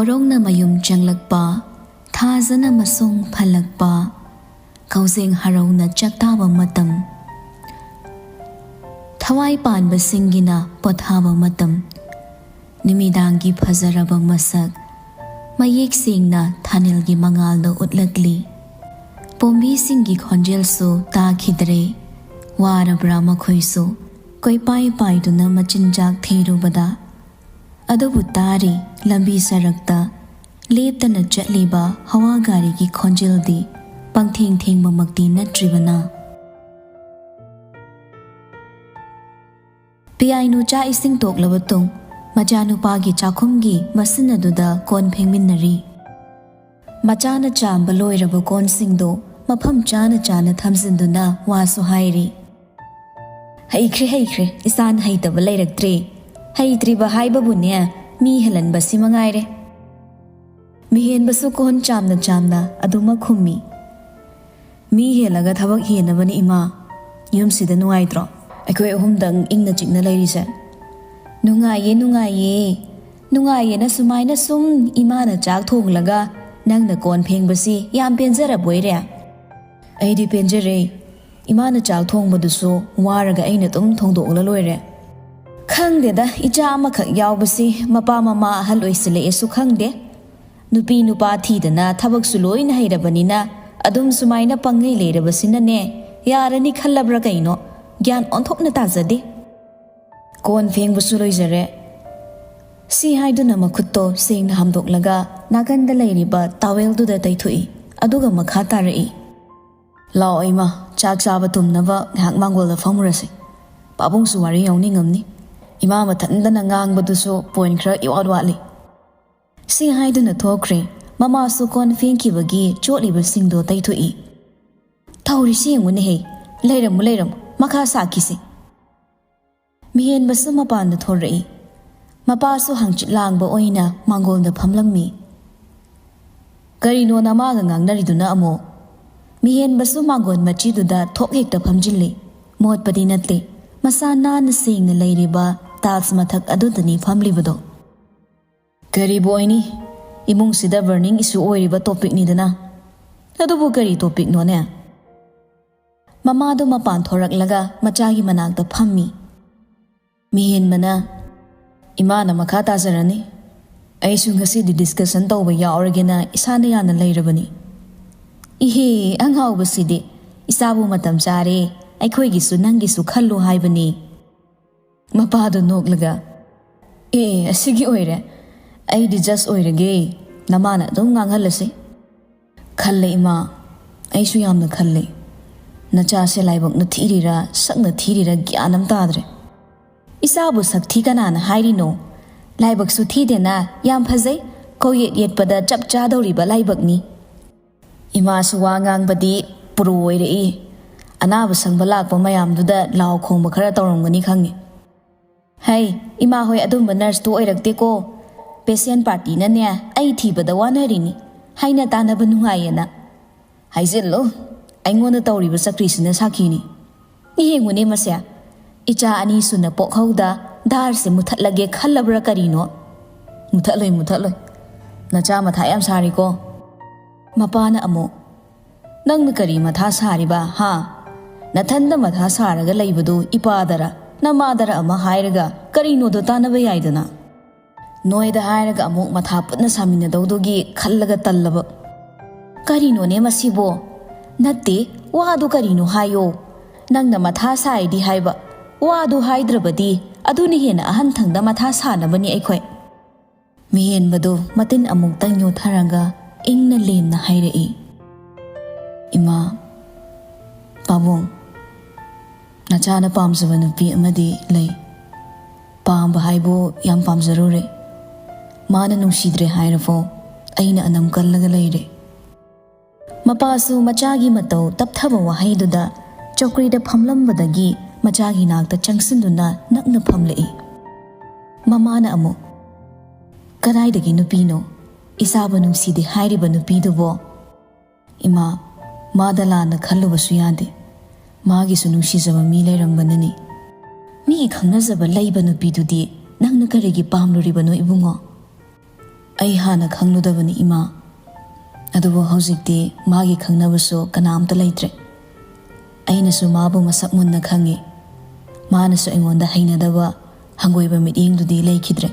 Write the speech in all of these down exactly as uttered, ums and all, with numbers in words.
ꯔꯣꯡꯅ ꯃꯌꯨꯝ ꯆꯪꯂꯛꯄ, ꯊꯥꯖꯅ ꯃꯁꯨꯡ ꯐꯜꯂꯛꯄ, ꯀꯧꯖꯦꯡ ꯍꯔꯧꯅ ꯆꯥꯛꯇꯥꯕ ꯃꯇꯝ, ꯊꯋꯥꯏ ꯄꯥꯟꯕꯁꯤꯡꯒꯤꯅ ꯄꯣꯊꯥꯕ ꯃꯇꯝ, ꯅꯨꯃꯤꯗꯥꯡꯒꯤ ꯐꯖꯔꯕ ꯃꯁꯛ ꯃꯌꯦꯛ ꯁꯦꯡꯅ ꯊꯥꯅꯤꯜꯒꯤ ꯃꯉꯥꯜꯅ ꯎꯠꯂꯛꯂꯤ꯫ ꯄꯣꯝꯕꯤꯁꯤꯡꯒꯤ ꯈꯣꯟꯖꯦꯜꯁꯨ ꯇꯥꯈꯤꯗ꯭ꯔꯦ꯫ ꯋꯥꯔꯕ꯭ꯔꯥ ꯃꯈꯣꯏꯁꯨ? ꯀꯣꯏꯄꯥꯏ ꯄꯥꯏꯗꯨꯅ ꯃꯆꯤꯟꯖꯥꯛ ꯊꯤꯔꯨꯕꯗ꯫ ꯑꯗꯨꯕꯨ ꯇꯥꯔꯤ, ꯂꯝꯕꯤ ꯁꯔꯛꯇ ꯂꯦꯞꯇꯅ ꯆꯠꯂꯤꯕ ꯍꯋꯥ ꯒꯥꯔꯤꯒꯤ ꯈꯣꯟꯖꯦꯜꯗꯤ ꯄꯪꯊꯦꯡ ꯊꯦꯡꯕꯃꯛꯇꯤ ꯅꯠꯇ꯭ꯔꯤꯕꯅ꯫ ꯄꯤꯌꯥꯏꯅꯨ ꯆꯥꯛ ꯏꯁꯤꯡ ꯇꯣꯛꯂꯕ ꯇꯨꯡ, ꯃꯆꯥꯅꯨꯄꯥꯒꯤ ꯆꯥꯛꯈꯨꯝꯒꯤ ꯃꯁꯤꯟ ꯑꯗꯨꯗ ꯀꯣꯟ ꯐꯦꯡꯃꯤꯟꯅꯔꯤ꯫ ꯃꯆꯥꯅ ꯆꯥꯝꯕ ꯂꯣꯏꯔꯕ ꯀꯣꯟꯁꯤꯡꯗꯨ ꯃꯐꯝ ꯆꯥꯅ ꯆꯥꯅ ꯊꯝꯖꯤꯟꯗꯨꯅ ꯋꯥꯁꯨ ꯍꯥꯏꯔꯤ꯫ "ꯍꯩꯈ꯭ꯔꯦ, ꯍꯩꯈ꯭ꯔꯦ, ꯏꯆꯥꯅ ꯍꯩꯇꯕ ꯂꯩꯔꯛꯇ꯭ꯔꯦ꯫ ꯍꯩꯇ꯭ꯔꯤꯕ ꯍꯥꯏꯕꯕꯨꯅꯦ, ꯃꯤ ꯍꯦꯜꯍꯟꯕꯁꯤ ꯃꯉꯥꯏꯔꯦ꯫" ꯃꯤꯍꯦꯟꯕꯁꯨ ꯀꯣꯟ ꯆꯥꯝꯅ ꯆꯥꯝꯅ ꯑꯗꯨꯃꯛ ꯈꯨꯝꯃꯤ꯫ "ꯃꯤ ꯍꯦꯜꯂꯒ ꯊꯕꯛ ꯍꯦꯟꯅꯕꯅꯤ, ꯏꯃꯥ꯫ ꯌꯨꯝꯁꯤꯗ ꯅꯨꯡꯉꯥꯏꯇ꯭ꯔꯣ? ꯑꯩꯈꯣꯏ ꯑꯍꯨꯝꯗꯪ ꯏꯪꯅ ꯆꯤꯛꯅ ꯂꯩꯔꯤꯁꯦ꯫" "ꯅꯨꯡꯉꯥꯏꯌꯦ, ꯅꯨꯡꯉꯥꯏꯌꯦ꯫ ꯅꯨꯡꯉꯥꯏꯌꯦꯅ ꯁꯨꯃꯥꯏꯅ ꯁꯨꯝ ꯏꯃꯥꯅ ꯆꯥꯛ ꯊꯣꯡꯂꯒ ꯅꯪꯅ ꯀꯣꯟ ꯐꯦꯡꯕꯁꯤ ꯌꯥꯝ ꯄꯦꯟꯖꯔꯕꯣꯏꯔꯦ?" "ꯑꯩꯗꯤ ꯄꯦꯟꯖꯔꯦ꯫ ꯏꯃꯥꯅ ꯆꯥꯛ ꯊꯣꯡꯕꯗꯨꯁꯨ ꯋꯥꯔꯒ ꯑꯩꯅ ꯑꯗꯨꯝ ꯊꯣꯡꯗꯣꯛꯂ ꯂꯣꯏꯔꯦ꯫" "ꯈꯪꯗꯦꯗ, ꯏꯆꯥ ꯑꯃꯈꯛ ꯌꯥꯎꯕꯁꯤ ꯃꯄꯥ ꯃꯃꯥ ꯑꯍꯜ ꯑꯣꯏꯁꯤꯜꯂꯛꯑꯦꯁꯨ ꯈꯪꯗꯦ꯫ ꯅꯨꯄꯤ ꯅꯨꯄꯥ ꯊꯤꯗꯅ ꯊꯕꯛꯁꯨ ꯂꯣꯏꯅ ꯍꯩꯔꯕꯅꯤꯅ ꯑꯗꯨꯝ ꯁꯨꯃꯥꯏꯅ ꯄꯪꯂꯩ ꯂꯩꯔꯕꯁꯤꯅꯅꯦ, ꯌꯥꯔꯅꯤ ꯈꯜꯂꯕ꯭ꯔꯥ ꯀꯩꯅꯣ? ꯒ꯭ꯌꯥꯟ ꯑꯣꯟꯊꯣꯛꯅ ꯇꯥꯖꯗꯦ꯫" ꯀꯣꯟ ꯐꯦꯡꯕꯁꯨ ꯂꯣꯏꯖꯔꯦ꯫ ꯁꯤ ꯍꯥꯏꯗꯨꯅ ꯃꯈꯨꯠꯇꯣ ꯁꯦꯡꯅ ꯍꯥꯝꯗꯣꯛꯂꯒ ꯅꯥꯀꯟꯗ ꯂꯩꯔꯤꯕ ꯇꯥꯋꯦꯜꯗꯨꯗ ꯇꯩꯊꯣꯛꯏ, ꯑꯗꯨꯒ ꯃꯈꯥ ꯇꯥꯔꯛꯏ꯫ "ꯂꯥꯛꯑꯣ ꯏꯃꯥ, ꯆꯥꯛ ꯆꯥꯕ ꯇꯨꯝꯅꯕ ꯉꯥꯏꯍꯥꯛ ꯃꯥꯡꯒꯣꯜꯗ ꯐꯝꯃꯨꯔꯁꯤ꯫ ꯄꯥꯕꯨꯡꯁꯨ ꯋꯥꯔꯤ ꯌꯥꯎꯅꯤꯡꯉꯝꯅꯤ꯫ ꯏꯃꯥ ꯃꯊꯟꯗꯅ ꯉꯥꯡꯕꯗꯨꯁꯨ ꯄꯣꯏꯟ ꯈꯔ ꯏꯋꯥꯠ ꯋꯥꯠꯂꯤ꯫" ꯁꯤ ꯍꯥꯏꯗꯨꯅ ꯊꯣꯛꯈ꯭ꯔꯦ꯫ ꯃꯃꯥꯁꯨ ꯀꯣꯟ ꯐꯦꯡꯈꯤꯕꯒꯤ ꯆꯣꯠꯂꯤꯕꯁꯤꯡꯗꯣ ꯇꯩꯊꯣꯛꯏ꯫ "ꯇꯧꯔꯤꯁꯤ ꯌꯦꯡꯉꯨꯅꯦꯍꯦ꯫ ꯂꯩꯔꯝꯃꯨ, ꯂꯩꯔꯝꯃꯨ, ꯃꯈꯥ ꯁꯥꯈꯤꯁꯤ꯫" ꯃꯤꯍꯦꯟꯕꯁꯨ ꯃꯄꯥꯟꯗ ꯊꯣꯔꯛꯏ꯫ ꯃꯄꯥꯁꯨ ꯍꯪꯆꯤꯠ ꯂꯥꯡꯕ ꯑꯣꯏꯅ ꯃꯥꯡꯒꯣꯜꯗ ꯐꯝꯂꯝꯃꯤ꯫ "ꯀꯔꯤꯅꯣ ꯅꯃꯥꯒ ꯉꯥꯡꯅꯔꯤꯗꯨꯅ ꯑꯃꯨꯛ?" ꯃꯤꯍꯦꯟꯕꯁꯨ ꯃꯥꯡꯒꯣꯜ ꯃꯆꯤꯗꯨꯗ ꯊꯣꯛ ꯍꯦꯛꯇ ꯐꯝꯖꯤꯜꯂꯤ꯫ ꯃꯣꯠꯄꯗꯤ ꯅꯠꯇꯦ, ꯃꯁꯥ ꯅꯥꯟꯅ ꯁꯦꯡꯅ ꯂꯩꯔꯤꯕ ꯇꯥꯏꯜꯁ ꯃꯊꯛ ꯑꯗꯨꯗꯅꯤ ꯐꯝꯂꯤꯕꯗꯣ꯫ "ꯀꯔꯤꯕꯨ ꯑꯣꯏꯅꯤ, ꯏꯃꯨꯡꯁꯤꯗ ꯕꯔꯅꯤꯡ ꯏꯁꯨ ꯑꯣꯏꯔꯤꯕ ꯇꯣꯄꯤꯛꯅꯤꯗꯅ꯫ ꯑꯗꯨꯕꯨ ꯀꯔꯤ ꯇꯣꯄꯤꯛꯅꯣꯅꯦ? ꯃꯃꯥꯗꯣ ꯃꯄꯥꯟ ꯊꯣꯔꯛꯂꯒ ꯃꯆꯥꯒꯤ ꯃꯅꯥꯛꯇ ꯐꯝꯃꯤ꯫ ꯃꯤꯍꯦꯟꯕꯅ, "ꯏꯃꯥꯅ ꯃꯈꯥ ꯇꯥꯖꯔꯅꯤ꯫ ꯑꯩꯁꯨ ꯉꯁꯤꯗꯤ ꯗꯤꯁꯀꯁꯟ ꯇꯧꯕ ꯌꯥꯎꯔꯒꯦꯅ ꯏꯁꯥꯅ ꯌꯥꯅ ꯂꯩꯔꯕꯅꯤ꯫" "ꯏꯍꯦ, ꯑꯉꯥꯎꯕꯁꯤꯗꯤ, ꯏꯆꯥꯕꯨ ꯃꯇꯝ ꯆꯥꯔꯦ, ꯑꯩꯈꯣꯏꯒꯤꯁꯨ ꯅꯪꯒꯤꯁꯨ ꯈꯜꯂꯨ ꯍꯥꯏꯕꯅꯤ꯫" ꯃꯄꯥꯗꯣ ꯅꯣꯛꯂꯒ, "ꯑꯦ, ꯑꯁꯤꯒꯤ ꯑꯣꯏꯔꯦ꯫ ꯑꯩꯗꯤ ꯖꯁ ꯑꯣꯏꯔꯒꯦ꯫ ꯅꯃꯥꯅ ꯑꯗꯨꯝ ꯉꯥꯡꯍꯜꯂꯁꯤ꯫" "ꯈꯜꯂꯦ ꯏꯃꯥ, ꯑꯩꯁꯨ ꯌꯥꯝꯅ ꯈꯜꯂꯦ꯫ ꯅꯆꯥꯁꯦ ꯂꯥꯏꯕꯛꯅ ꯊꯤꯔꯤꯔꯥ, ꯁꯛꯅ ꯊꯤꯔꯤꯔꯥ ꯒ꯭ꯌꯥꯟ ꯑꯃ ꯇꯥꯗ꯭ꯔꯦ꯫" "ꯏꯆꯥꯕꯨ ꯁꯛ ꯊꯤ ꯀꯅꯥꯅ ꯍꯥꯏꯔꯤꯅꯣ? ꯂꯥꯏꯕꯛꯁꯨ ꯊꯤꯗꯦꯅ, ꯌꯥꯝ ꯐꯖꯩ꯫ ꯀꯧꯌꯦꯠ ꯌꯦꯠꯄꯗ ꯆꯞ ꯆꯥꯗꯧꯔꯤꯕ ꯂꯥꯏꯕꯛꯅꯤ꯫" ꯏꯃꯥꯁꯨ ꯋꯥ ꯉꯥꯡꯕꯗꯤ ꯄ꯭ꯔꯣ ꯑꯣꯏꯔꯛꯏ꯫ ꯑꯅꯥꯕ ꯁꯪꯕ ꯂꯥꯛꯄ ꯃꯌꯥꯝꯗꯨꯗ ꯂꯥꯎ ꯈꯣꯡꯕ ꯈꯔ ꯇꯧꯔꯝꯒꯅꯤ ꯈꯪꯉꯤ꯫ "ꯍꯩ, ꯏꯃꯥ ꯍꯣꯏ ꯑꯗꯨꯝꯕ ꯅꯔꯁꯇꯨ ꯑꯣꯏꯔꯛꯇꯦꯀꯣ꯫ ꯄꯦꯁꯦꯟ ꯄꯥꯔꯇꯤꯅꯅꯦ ꯑꯩ ꯊꯤꯕꯗ ꯋꯥꯅꯔꯤꯅꯤ, ꯍꯥꯏꯅ ꯇꯥꯟꯅꯕ ꯅꯨꯡꯉꯥꯏꯌꯦꯅ꯫" "ꯍꯥꯏꯖꯤꯜꯂꯨ, ꯑꯩꯉꯣꯟꯗ ꯇꯧꯔꯤꯕ ꯆꯀ꯭ꯔꯤꯁꯤꯅ ꯁꯥꯈꯤꯅꯤ꯫ ꯌꯦꯡꯉꯨꯅꯦ ꯃꯁꯦ, ꯏꯆꯥ ꯑꯅꯤ ꯁꯨꯅ ꯄꯣꯛꯍꯧꯗ ꯙꯥꯔꯁꯦ ꯃꯨꯊꯠꯂꯒꯦ ꯈꯜꯂꯕ꯭ꯔꯥ ꯀꯔꯤꯅꯣ?" "ꯃꯨꯊꯠꯂꯣꯏ, ꯃꯨꯊꯠꯂꯣꯏ꯫ ꯅꯆꯥ ꯃꯊꯥ ꯌꯥꯝ ꯁꯥꯔꯤꯀꯣ꯫" ꯃꯄꯥꯅ ꯑꯃꯨꯛ, "ꯅꯪꯅ ꯀꯔꯤ ꯃꯊꯥ ꯁꯥꯔꯤꯕ, ꯍꯥ? ꯅꯊꯟꯗ ꯃꯊꯥ ꯁꯥꯔꯒ ꯂꯩꯕꯗꯨ ꯏꯄꯥꯗꯔ, ꯅꯃꯥꯗꯔ ꯑꯃ ꯍꯥꯏꯔꯒ ꯀꯔꯤꯅꯣꯗꯣ ꯇꯥꯟꯅꯕ ꯌꯥꯏꯗꯅ꯫ ꯅꯣꯏꯗ ꯍꯥꯏꯔꯒ ꯑꯃꯨꯛ ꯃꯊꯥ ꯄꯨꯟꯅ ꯁꯥꯃꯤꯟꯅꯗꯧꯗꯨꯒꯤ ꯈꯜꯂꯒ ꯇꯜꯂꯕ꯫" "ꯀꯔꯤꯅꯣꯅꯦ ꯃꯁꯤꯕꯣ? ꯅꯠꯇꯦ, ꯋꯥꯗꯨ ꯀꯔꯤꯅꯣ ꯍꯥꯏꯌꯣ꯫ ꯅꯪꯅ ꯃꯊꯥ ꯁꯥꯏꯗꯤ ꯍꯥꯏꯕ, ꯋꯥꯗꯨ ꯍꯥꯏꯗ꯭ꯔꯕꯗꯤ ꯑꯗꯨꯅ ꯍꯦꯟꯅ ꯑꯍꯟ ꯊꯪꯗ ꯃꯊꯥ ꯁꯥꯅꯕꯅꯤ ꯑꯩꯈꯣꯏ꯫" ꯃꯤꯍꯦꯟꯕꯗꯨ ꯃꯇꯤꯟ ꯑꯃꯨꯛꯇꯪ ꯌꯣꯠꯊꯔꯒ ꯏꯪꯅ ꯂꯦꯝꯅ ꯍꯥꯏꯔꯛꯏ, "ꯏꯃꯥ, ꯄꯥꯕꯨꯡ, ꯅꯆꯥꯅ ꯄꯥꯝꯖꯕ ꯅꯨꯄꯤ ꯑꯃꯗꯤ ꯂꯩ꯫ ꯄꯥꯝꯕ ꯍꯥꯏꯕꯨ ꯌꯥꯝ ꯄꯥꯝꯖꯔꯨꯔꯦ꯫ ꯃꯥꯅ ꯅꯨꯡꯁꯤꯗ꯭ꯔꯦ ꯍꯥꯏꯔꯐꯥꯎ ꯑꯩꯅ ꯑꯅꯝ ꯀꯜꯂꯒ ꯂꯩꯔꯦ꯫" ꯃꯄꯥꯁꯨ ꯃꯆꯥꯒꯤ ꯃꯇꯧ ꯇꯞꯊꯕ ꯋꯥꯍꯩꯗꯨꯗ ꯆꯧꯀ꯭ꯔꯤꯗ ꯐꯝꯂꯝꯕꯗꯒꯤ ꯃꯆꯥꯒꯤ ꯅꯥꯛꯇ ꯆꯪꯁꯤꯟꯗꯨꯅ ꯅꯛꯅ ꯐꯝꯂꯛꯏ꯫ ꯃꯃꯥꯅ ꯑꯃꯨꯛ, "ꯀꯗꯥꯏꯗꯒꯤ ꯅꯨꯄꯤꯅꯣ? ꯏꯆꯥꯕꯨ ꯅꯨꯡꯁꯤꯗꯦ ꯍꯥꯏꯔꯤꯕ ꯅꯨꯄꯤꯗꯨꯕꯣ?" "ꯏꯃꯥ, ꯃꯥꯗ ꯂꯥꯟꯅ ꯈꯜꯂꯨꯕꯁꯨ ꯌꯥꯗꯦ꯫ ꯃꯥꯒꯤꯁꯨ ꯅꯨꯡꯁꯤꯖꯕ ꯃꯤ ꯂꯩꯔꯝꯕꯅꯅꯤ꯫ ꯃꯤꯒꯤ ꯈꯪꯅꯖꯕ ꯂꯩꯕ ꯅꯨꯄꯤꯗꯨꯗꯤ ꯅꯪꯅ ꯀꯔꯤꯒꯤ ꯄꯥꯝꯂꯨꯔꯤꯕꯅꯣ ꯏꯕꯨꯡꯉꯣ?" ꯑꯩ ꯍꯥꯟꯅ ꯈꯪꯂꯨꯗꯕꯅꯤ, ꯏꯃꯥ꯫ ꯑꯗꯨꯕꯨ ꯍꯧꯖꯤꯛꯇꯤ ꯃꯥꯒꯤ ꯈꯪꯅꯕꯁꯨ ꯀꯅꯥꯝꯇ ꯂꯩꯇ꯭ꯔꯦ꯫ ꯑꯩꯅꯁꯨ ꯃꯥꯕꯨ ꯃꯁꯛ ꯃꯨꯟꯅ ꯈꯪꯉꯤ꯫ ꯃꯥꯅꯁꯨ ꯑꯩꯉꯣꯟꯗ ꯍꯩꯅꯗꯕ ꯍꯪꯒꯣꯏꯕ ꯃꯤꯠꯌꯦꯡꯗꯨꯗꯤ ꯂꯩꯈꯤꯗ꯭ꯔꯦ꯫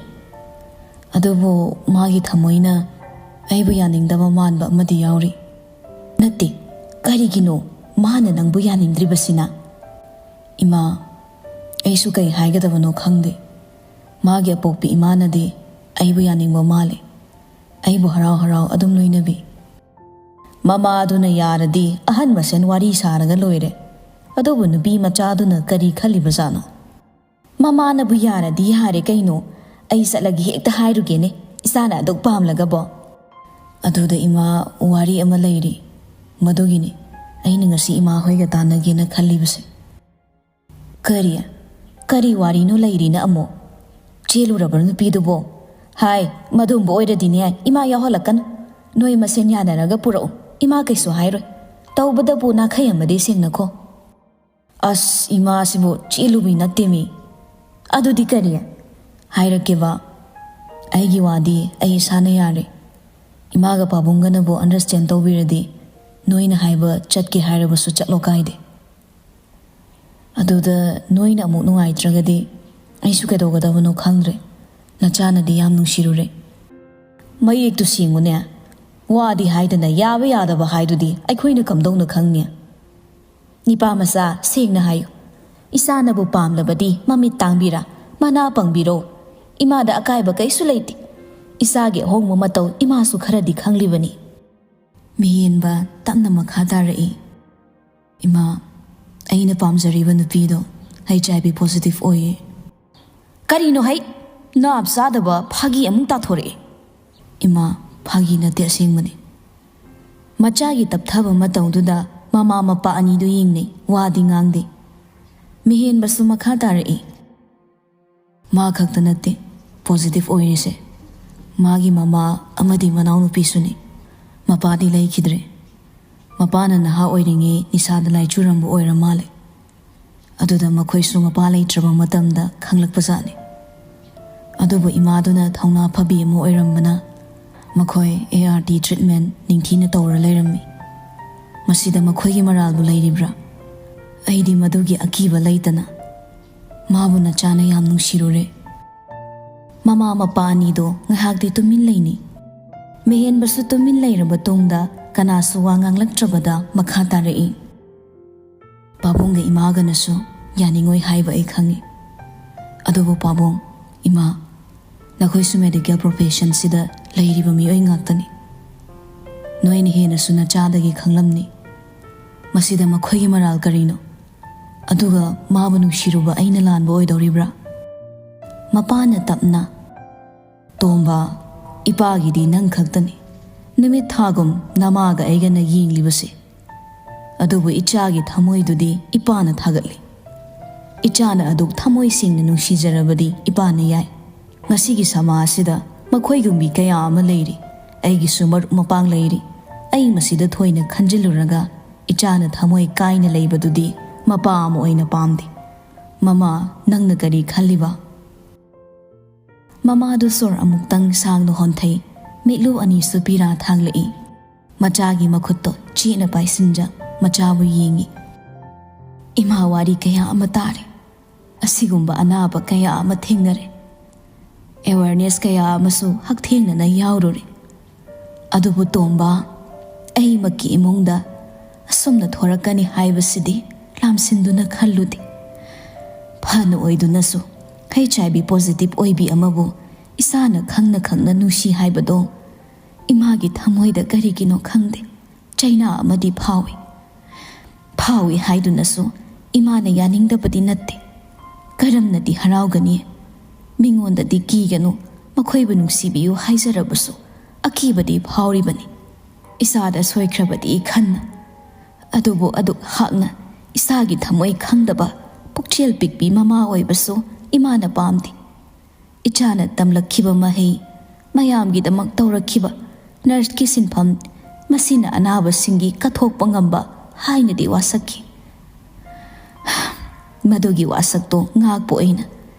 ꯑꯗꯨꯕꯨ ꯃꯥꯒꯤ ꯊꯃꯣꯏꯅ ꯑꯩꯕꯨ ꯌꯥꯅꯤꯡꯗꯕ ꯃꯥꯟꯕ ꯑꯃꯗꯤ ꯌꯥꯎꯔꯤ꯫ "ꯅꯠꯇꯦ, ꯀꯔꯤꯒꯤꯅꯣ ꯃꯥꯅ ꯅꯪꯕꯨ ꯌꯥꯅꯤꯡꯗ꯭ꯔꯤꯕꯁꯤꯅ?" "ꯏꯃꯥ, ꯑꯩꯁꯨ ꯀꯩ ꯍꯥꯏꯒꯗꯕꯅꯣ ꯈꯪꯗꯦ꯫ ꯃꯥꯒꯤ ꯑꯄꯣꯛꯄꯤ ꯏꯃꯥꯅꯗꯤ ꯑꯩꯕꯨ ꯌꯥꯅꯤꯡꯕ ꯃꯥꯜꯂꯦ꯫ ꯑꯩꯕꯨ ꯍꯔꯥꯎ ꯍꯔꯥꯎ ꯑꯗꯨꯝ ꯂꯣꯏꯅꯕꯤ꯫ ꯃꯃꯥꯗꯨꯅ ꯌꯥꯔꯗꯤ ꯑꯍꯟ ꯃꯁꯦꯟ ꯋꯥꯔꯤ ꯁꯥꯔꯒ ꯂꯣꯏꯔꯦ꯫ ꯑꯗꯨꯕꯨ ꯅꯨꯄꯤ ꯃꯆꯥꯗꯨꯅ ꯀꯔꯤ ꯈꯜꯂꯤꯕꯖꯥꯠꯅꯣ?" "ꯃꯃꯥꯅꯕꯨ ꯌꯥꯔꯗꯤ ꯌꯥꯔꯦ ꯀꯩꯅꯣ꯫ ꯑꯩ ꯆꯠꯂꯒ ꯍꯦꯛꯇ ꯍꯥꯏꯔꯨꯒꯦꯅꯦ, ꯏꯆꯥꯅ ꯑꯗꯨꯛ ꯄꯥꯝꯂꯒꯕꯣ?" ꯑꯗꯨꯗ ꯏꯃꯥ, ꯋꯥꯔꯤ ꯑꯃ ꯂꯩꯔꯤ꯫ ꯃꯗꯨꯒꯤꯅꯤ ꯑꯩꯅ ꯉꯁꯤ ꯏꯃꯥ ꯍꯣꯏꯒ ꯇꯥꯟꯅꯒꯦꯅ ꯈꯜꯂꯤꯕꯁꯦ꯫ "ꯀꯔꯤ? ꯀꯔꯤ ꯋꯥꯔꯤꯅꯣ ꯂꯩꯔꯤꯅ ꯑꯃꯨꯛ? ꯆꯦꯜꯂꯨꯔꯕ꯭ꯔꯣ ꯅꯨꯄꯤꯗꯨꯕꯣ? ꯍꯥꯏ, ꯃꯗꯨꯝꯕ ꯑꯣꯏꯔꯗꯤꯅꯦ, ꯏꯃꯥ ꯌꯥꯎꯍꯜꯂꯛꯀꯅꯨ꯫ ꯅꯣꯏ ꯃꯁꯦꯟ ꯌꯥꯅꯔꯒ ꯄꯨꯔꯛꯎ꯫ ꯏꯃꯥ ꯀꯩꯁꯨ ꯍꯥꯏꯔꯣꯏ꯫ ꯇꯧꯕꯗꯕꯨ ꯅꯥꯈꯩ ꯑꯃꯗꯤ ꯁꯦꯡꯅꯈꯣ꯫" "ꯑꯁ, ꯏꯃꯥꯁꯤꯕꯨ ꯆꯦꯜꯂꯨꯕꯤ ꯅꯠꯇꯦꯃꯤ꯫" "ꯑꯗꯨꯗꯤ ꯀꯔꯤ?" "ꯍꯥꯏꯔꯛꯀꯦꯕ꯫ ꯑꯩꯒꯤ ꯋꯥꯗꯤ ꯑꯩ ꯏꯁꯥꯅ ꯌꯥꯔꯦ꯫ ꯏꯃꯥꯒ ꯄꯥꯕꯨꯡꯒꯅꯕꯨ ꯑꯟꯗꯔꯁꯇꯦꯟ ꯇꯧꯕꯤꯔꯗꯤ ꯅꯣꯏꯅ ꯍꯥꯏꯕ ꯆꯠꯀꯦ ꯍꯥꯏꯔꯕꯁꯨ ꯆꯠꯂꯣ ꯀꯥꯏꯗꯦ꯫ ꯑꯗꯨꯗ ꯅꯣꯏꯅ ꯑꯃꯨꯛ ꯅꯨꯡꯉꯥꯏꯇ꯭ꯔꯒꯗꯤ ꯑꯩꯁꯨ ꯀꯩꯗꯧꯒꯗꯕꯅꯣ ꯈꯪꯗ꯭ꯔꯦ꯫ ꯅꯆꯥꯅꯗꯤ ꯌꯥꯝ ꯅꯨꯡꯁꯤꯔꯨꯔꯦ꯫" "ꯃꯌꯦꯛꯇꯨ ꯁꯦꯡꯉꯨꯅꯦ꯫ ꯋꯥꯗꯤ ꯍꯥꯏꯗꯅ ꯌꯥꯕ ꯌꯥꯗꯕ ꯍꯥꯏꯗꯨꯗꯤ ꯑꯩꯈꯣꯏꯅ ꯀꯝꯗꯧꯅ ꯈꯪꯅꯤ?" "ꯅꯤꯄꯥ ꯃꯆꯥ, ꯁꯦꯡꯅ ꯍꯥꯏꯌꯨ꯫ ꯏꯆꯥꯅꯕꯨ ꯄꯥꯝꯂꯕꯗꯤ ꯃꯃꯤꯠ ꯇꯥꯡꯕꯤꯔꯥ, ꯃꯅꯥ ꯄꯪꯕꯤꯔꯣ꯫ ꯏꯃꯥꯗ ꯑꯀꯥꯏꯕ ꯀꯩꯁꯨ ꯂꯩꯇꯦ꯫ ꯏꯆꯥꯒꯤ ꯑꯍꯣꯡꯕ ꯃꯇꯧ ꯏꯃꯥꯁꯨ ꯈꯔꯗꯤ ꯈꯪꯂꯤꯕꯅꯤ꯫" ꯃꯤꯍꯦꯟꯕ ꯇꯞꯅ ꯃꯈꯥ ꯇꯥꯔꯛꯏ꯫ "ꯏꯃꯥ, ꯑꯩꯅ ꯄꯥꯝꯖꯔꯤꯕ ꯅꯨꯄꯤꯗꯣ ꯍꯩꯆ ꯑꯥꯏ ꯚꯤ ꯄꯣꯖꯤꯇꯤꯚ ꯑꯣꯏꯌꯦ꯫" "ꯀꯔꯤꯅꯣ ꯍꯩ? ꯅꯥꯞ ꯆꯥꯗꯕ ꯐꯥꯒꯤ ꯑꯃꯨꯛ ꯇꯥꯊꯣꯔꯛꯑꯦ꯫" "ꯏꯃꯥ, ꯐꯥꯒꯤ ꯅꯠꯇꯦ, ꯑꯁꯦꯡꯕꯅꯤ꯫" ꯃꯆꯥꯒꯤ ꯇꯞꯊꯕ ꯃꯇꯧꯗꯨꯗ ꯃꯃꯥ ꯃꯄꯥ ꯑꯅꯤꯗꯨ ꯌꯦꯡꯅꯩ, ꯋꯥꯗꯤ ꯉꯥꯡꯗꯦ꯫ ꯃꯤꯍꯦꯟꯕꯁꯨ ꯃꯈꯥ ꯇꯥꯔꯛꯏ꯫ "ꯃꯥ ꯈꯛꯇ ꯅꯠꯇꯦ ꯄꯣꯖꯤꯇꯤꯚ ꯑꯣꯏꯔꯤꯁꯦ, ꯃꯥꯒꯤ ꯃꯃꯥ ꯑꯃꯗꯤ ꯃꯅꯥꯎꯅꯨꯄꯤꯁꯨꯅꯤ꯫ ꯃꯄꯥꯗꯤ ꯂꯩꯈꯤꯗ꯭ꯔꯦ꯫ ꯃꯄꯥꯅ ꯅꯍꯥ ꯑꯣꯏꯔꯤꯉꯩ ꯅꯤꯁꯥꯗ ꯂꯥꯏꯆꯨꯔꯝꯕ ꯑꯣꯏꯔ ꯃꯥꯜꯂꯦ꯫ ꯑꯗꯨꯗ ꯃꯈꯣꯏꯁꯨ ꯃꯄꯥ ꯂꯩꯇ꯭ꯔꯕ ꯃꯇꯝꯗ ꯈꯪꯂꯛꯄꯖꯥꯠꯅꯤ꯫ ꯑꯗꯨꯕꯨ ꯏꯃꯥꯗꯨꯅ ꯊꯧꯅꯥ ꯐꯕꯤ ꯑꯃ ꯑꯣꯏꯔꯝꯕꯅ ꯃꯈꯣꯏ ꯑꯦ ꯑꯥꯔ ꯇꯤ ꯇ꯭ꯔꯤꯠꯃꯦꯟ ꯅꯤꯡꯊꯤꯅ ꯇꯧꯔ ꯂꯩꯔꯝꯃꯤ꯫ ꯃꯁꯤꯗ ꯃꯈꯣꯏꯒꯤ ꯃꯔꯥꯜꯕꯨ ꯂꯩꯔꯤꯕ꯭ꯔꯥ? ꯑꯩꯗꯤ ꯃꯗꯨꯒꯤ ꯑꯀꯤꯕ ꯂꯩꯇꯅ ꯃꯥꯕꯨ ꯅꯆꯥꯅ ꯌꯥꯝ ꯅꯨꯡꯁꯤꯔꯨꯔꯦ꯫ ꯃꯃꯥ ꯃꯄꯥ ꯑꯅꯤꯗꯣ ꯉꯥꯏꯍꯥꯛꯇꯤ ꯇꯨꯃꯤꯟ ꯂꯩꯅꯤ꯫ ꯃꯍꯦꯟꯕꯁꯨ ꯇꯨꯃꯤꯟ ꯂꯩꯔꯕ ꯇꯨꯡꯗ ꯀꯅꯥꯁꯨ ꯋꯥ ꯉꯥꯡꯂꯛꯇ꯭ꯔꯕꯗ ꯃꯈꯥ ꯇꯥꯔꯛꯏ꯫ ꯄꯥꯕꯨꯡꯒ ꯏꯃꯥꯒꯅꯁꯨ ꯌꯥꯅꯤꯡꯉꯣꯏ ꯍꯥꯏꯕ ꯑꯩ ꯈꯪꯏ꯫ ꯑꯗꯨꯕꯨ ꯄꯥꯕꯨꯡ, ꯏꯃꯥ, ꯅꯈꯣꯏꯁꯨ ꯃꯦꯗꯤꯀꯦꯜ ꯄ꯭ꯔꯣꯐꯦꯁꯟꯁꯤꯗ ꯂꯩꯔꯤꯕ ꯃꯤꯑꯣꯏ ꯉꯥꯛꯇꯅꯤ꯫ ꯅꯣꯏꯅ ꯍꯦꯟꯅꯁꯨ ꯅꯆꯥꯗꯒꯤ ꯈꯪꯂꯝꯅꯤ꯫ ꯃꯁꯤꯗ ꯃꯈꯣꯏꯒꯤ ꯃꯔꯥꯜ ꯀꯔꯤꯅꯣ? ꯑꯗꯨꯒ ꯃꯥꯕꯨ ꯅꯨꯡꯁꯤꯔꯨꯕ ꯑꯩꯅ ꯂꯥꯟꯕ ꯑꯣꯏꯗꯧꯔꯤꯕ꯭ꯔꯥ? ꯃꯄꯥꯅ ꯇꯞꯅ, "ꯇꯣꯝꯕ, ꯏꯄꯥꯒꯤꯗꯤ ꯅꯪ ꯈꯛꯇꯅꯤ꯫ ꯅꯨꯃꯤꯠ ꯊꯥꯒꯨꯝ ꯅꯃꯥꯒ ꯑꯩꯒꯅ ꯌꯦꯡꯂꯤꯕꯁꯦ꯫ ꯑꯗꯨꯕꯨ ꯏꯆꯥꯒꯤ ꯊꯃꯣꯏꯗꯨꯗꯤ ꯏꯄꯥꯅ ꯊꯥꯒꯠꯂꯤ꯫ ꯏꯆꯥꯅ ꯑꯗꯨꯛ ꯊꯃꯣꯏ ꯁꯦꯡꯅ ꯅꯨꯡꯁꯤꯖꯔꯕꯗꯤ ꯏꯄꯥꯅ ꯌꯥꯏ꯫ ꯉꯁꯤꯒꯤ ꯁꯃꯥꯖꯁꯤꯗ ꯃꯈꯣꯏꯒꯨꯝꯕꯤ ꯀꯌꯥ ꯑꯃ ꯂꯩꯔꯤ꯫ ꯑꯩꯒꯤꯁꯨ ꯃꯔꯨꯞ ꯃꯄꯥꯡ ꯂꯩꯔꯤ꯫ ꯑꯩ ꯃꯁꯤꯗ ꯊꯣꯏꯅ ꯈꯟꯖꯤꯜꯂꯨꯔꯒ ꯏꯆꯥꯅ ꯊꯃꯣꯏ ꯀꯥꯏꯅ ꯂꯩꯕꯗꯨꯗꯤ ꯃꯄꯥ ꯑꯃ ꯑꯣꯏꯅ ꯄꯥꯝꯗꯦ꯫ ꯃꯃꯥ, ꯅꯪꯅ ꯀꯔꯤ ꯈꯜꯂꯤꯕ?" ꯃꯃꯥꯗꯨ ꯁꯣꯔ ꯑꯃꯨꯛꯇꯪ ꯁꯥꯡꯅ ꯍꯣꯟꯊꯩ꯫ ꯃꯤꯠꯂꯨ ꯑꯅꯤꯁꯨ ꯄꯤꯔꯥ ꯊꯥꯡꯂꯛꯏ꯫ ꯃꯆꯥꯒꯤ ꯃꯈꯨꯠꯇꯣ ꯆꯦꯠꯅ ꯄꯥꯏꯁꯤꯟꯖ ꯃꯆꯥꯕꯨ ꯌꯦꯡꯏ꯫ "ꯏꯃꯥ, ꯋꯥꯔꯤ ꯀꯌꯥ ꯑꯃ ꯇꯥꯔꯦ꯫ ꯑꯁꯤꯒꯨꯝꯕ ꯑꯅꯥꯕ ꯀꯌꯥ ꯑꯃ ꯊꯦꯡꯅꯔꯦ꯫ ꯑꯦꯋꯥꯔꯅꯦꯁ ꯀꯌꯥ ꯑꯃꯁꯨ ꯍꯛꯊꯦꯡꯅꯅ ꯌꯥꯎꯔꯨꯔꯦ꯫ ꯑꯗꯨꯕꯨ ꯇꯣꯝꯕ, ꯑꯩꯃꯛꯀꯤ ꯏꯃꯨꯡꯗ ꯑꯁꯨꯝꯅ ꯊꯣꯔꯛꯀꯅꯤ ꯍꯥꯏꯕꯁꯤꯗꯤ ꯂꯥꯝꯁꯤꯟꯗꯨꯅ ꯈꯜꯂꯨꯗꯦ꯫ ꯐꯅ ꯑꯣꯏꯗꯨꯅꯁꯨ ꯍꯩꯆ ꯑꯥꯏ ꯚꯤ ꯄꯣꯖꯤꯇꯤꯚ ꯑꯣꯏꯕꯤ ꯑꯃꯕꯨ ꯏꯁꯥꯅ ꯈꯪꯅ ꯈꯪꯅ ꯅꯨꯡꯁꯤ ꯍꯥꯏꯕꯗꯣ ꯏꯃꯥꯒꯤ ꯊꯃꯣꯏꯗ ꯀꯔꯤꯒꯤꯅꯣ ꯈꯪꯗꯦ, ꯆꯩꯅꯥ ꯑꯃꯗꯤ ꯐꯥꯎꯏ꯫ ꯐꯥꯎꯏ ꯍꯥꯏꯗꯨꯅꯁꯨ ꯏꯃꯥꯅ ꯌꯥꯅꯤꯡꯗꯕꯗꯤ ꯅꯠꯇꯦ꯫ ꯀꯔꯝꯅꯗꯤ ꯍꯔꯥꯎꯒꯅꯤ? ꯃꯤꯉꯣꯟꯗꯗꯤ ꯀꯤꯒꯅꯨ, ꯃꯈꯣꯏꯕꯨ ꯅꯨꯡꯁꯤꯕꯤꯌꯨ ꯍꯥꯏꯖꯔꯕꯁꯨ ꯑꯀꯤꯕꯗꯤ ꯐꯥꯎꯔꯤꯕꯅꯤ꯫ ꯏꯁꯥꯗ ꯁꯣꯏꯈ꯭ꯔꯕꯗꯤ ꯈꯟꯅ꯫ ꯑꯗꯨꯕꯨ ꯑꯗꯨꯛ ꯍꯥꯛꯅ ꯏꯁꯥꯒꯤ ꯊꯃꯣꯏ ꯈꯪꯗꯕ ꯄꯨꯛꯆꯦꯜ ꯄꯤꯛꯄꯤ ꯃꯃꯥ ꯑꯣꯏꯕꯁꯨ ꯏꯃꯥꯅ ꯄꯥꯝꯗꯦ꯫ ꯏꯆꯥꯅ ꯇꯝꯂꯛꯈꯤꯕ ꯃꯍꯩ, ꯃꯌꯥꯝꯒꯤꯗꯃꯛ ꯇꯧꯔꯛꯈꯤꯕ ꯅꯔꯁꯀꯤ ꯁꯤꯟꯐꯝ, ꯃꯁꯤꯅ ꯑꯅꯥꯕꯁꯤꯡꯒꯤ ꯀꯠꯊꯣꯛꯄ ꯉꯝꯕ ꯍꯥꯏꯅꯗꯤ ꯋꯥꯁꯛꯈꯤ꯫ ꯃꯗꯨꯒꯤ ꯋꯥꯁꯛꯇꯣ ꯉꯥꯛꯄ ꯑꯣꯏꯅ